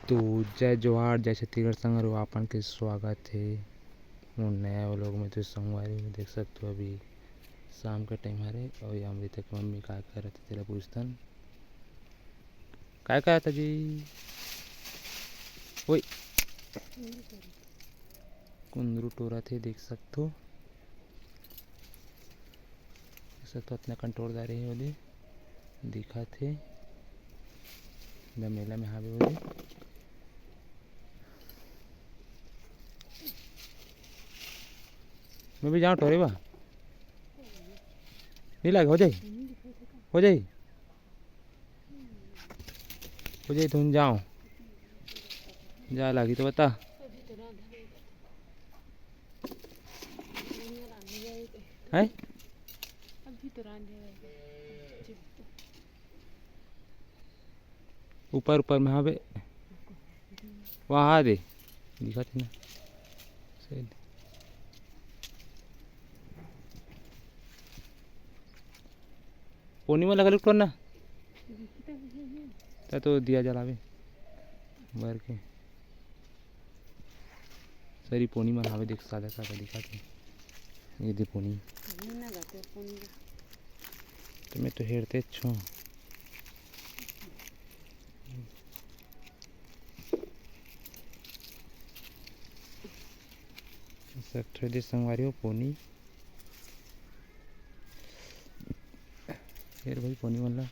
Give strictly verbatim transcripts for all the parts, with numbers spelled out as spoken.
तो जय जोहार, जय छत्तीसगढ़ संगवारी हो, आपन के स्वागत हे मोर नया vlog में। तो संगवारी हो, देख सकथो अभी शाम के time हरे अउ ये अमृता के मम्मी का करत हे तेला पूछथन। काय करत हे जी? ओए, कुंदरू टोरत हे, देख सकथो। देख सकथो, अतना कन टोर डारे हे ओदे, दिखत हे। गमेला में हावे ओदे। मैं भी जाऊँ टोरे बा? नहीं लागे, हो जाई? हो जाई? हो जाई, तुम जाओ। जा लागी तो बता। हैं? अभी तो रांधे रहेगा। ऊपर, ऊपर में हावे। वहाँ दे। दिखत हे ना। सही। पोनी में लगा लुकटो ना। त तो दिया जलावे। बर के। सरी पोनी मन हावे, देख, सादा सादा दिखत हे। ये दे पोनी। तो मैं तो हेरते छो। सकथो दे संगवारी हो पोनी। हेर भाई पोनी मन ला।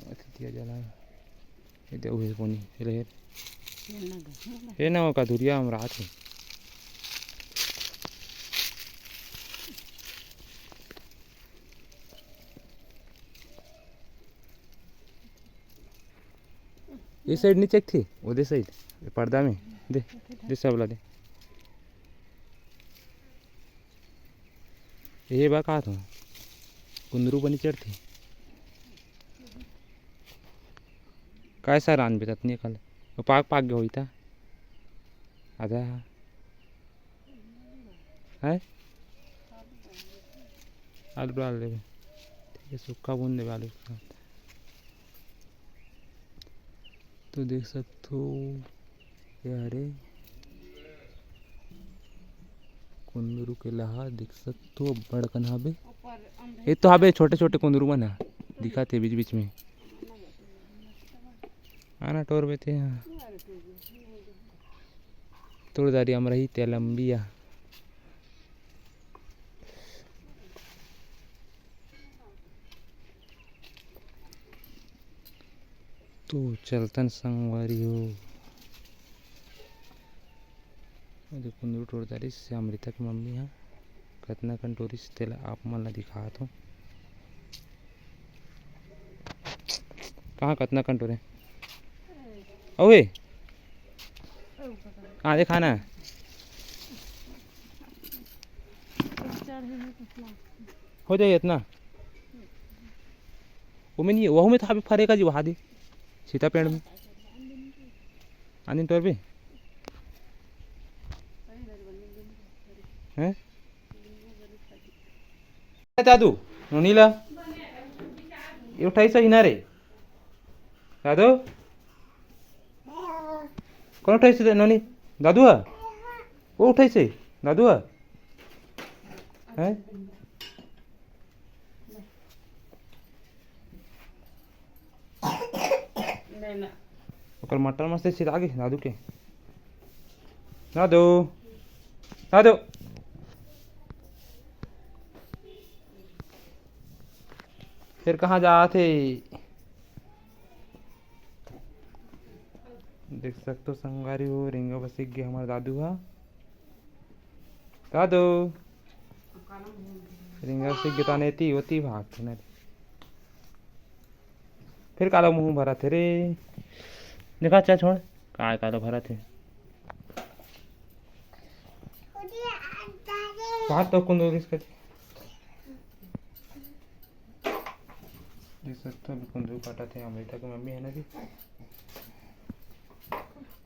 का दिया जला। ये दे उहे पोनी, ये ले हेर। ये ना गा, ये ना। ये ना हो का धुरिया हम रात में। ये side नहीं चेक थी, वो दे side, ये पर्दा में दे, दे सब ला दे। ये बा का तो कुंदरू बनी चढ़ती। काय सा रान बेचत नहीं कल, वो पाक पाक गया होई था आधा। हैं? आलू डाल देबे। ठीक है, सूखा बुन देबे आलू के साथ। तो देख सकथो, ये हरे कुंदरू के लहा देख सकथो, बड़कन हाबे। ये तो हाबे छोटे-छोटे कुंदरू मन ह, दिखत हे बीच-बीच में। आना टोर बेते ह। तोर दारी अमरही तेलंबिया। तो चलतन संगवारी हो। अरे कुंदरू टोर दारी से अमृता के मम्मी ह कतना कन टोरिस तेला आप मन ला दिखात हो। कहाँ कतना कन टोरे? अउहे? कहाँ देखा ना? हो जाए इतना। वो में नहीं, वहू में तो हाबे फरेगा जी, वहा दे। सीता पेड़ में। आनी तोर भी? हैं? ए दादू, नोनी ला। ये उठाई सही ना रे। दादू? कौन उठाई से नोनी? दादू हा? वो उठाई से? दादू हा? हैं? ओकर मटर मस्त छिला गे दादू के। दादू, दादू। फिर कहाँ जात हे? देख सकथो संगवारी हो, रेंगा बसिक गे हमर दादू हा। दादू। रिंगा से गिताने ती होती भाग थे ना। फिर काला मुंह भरा थे रे। देखा, अच्छा छोड़। काय काला भरा थे। बात तो कौन दोगे इसका? देख सकते हो, अभी कुंदरू काटा थे, अमृता की मम्मी है ना जी।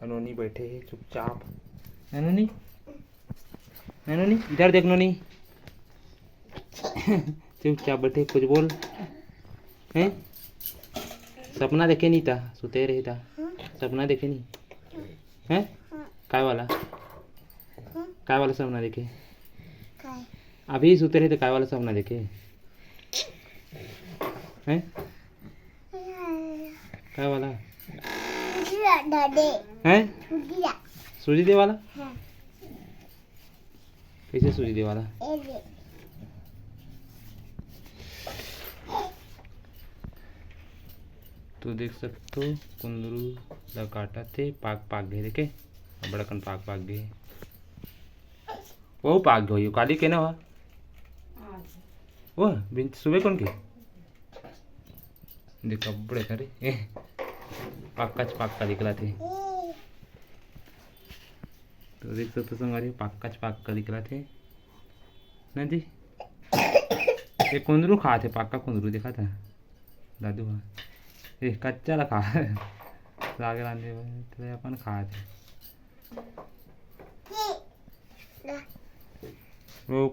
अनोनी बैठे हैं चुपचाप। है नोनी? है नोनी? इधर देख नोनी। चुपचाप बैठे, कुछ बोल। हैं? सपना देखे नहीं था, सुते रहे था। सपना देखे नहीं? हैं? काय वाला? काय वाला सपना देखे? काय? अभी सुते रहे तो काय वाला सपना देखे? हैं? काय वाला? सूजी दादा। हैं? सूजी दा। सूजी दे वाला? हाँ। कैसे सूजी दे वाला? ए दे। तो देख सकते हो, कुंदरू ला काटा थे, पाक पाक गए, देखे? बड़कन पाक पाक गए। वो पाक गई, काली के ना हुआ? वो बिन सुबह कौन के? देख, अब्बड़े करे। ए, पक्का च पक्का निकला थे। तो देख सकते संगवारी, पक्का च पक्का निकला थे। ना जी? ये कुंदरू खा थे, पक्का कुंदरू देखा था। दादू हा। ए, कच्चा ला खा। साग रांधे बर, तो अपन खा थे। वो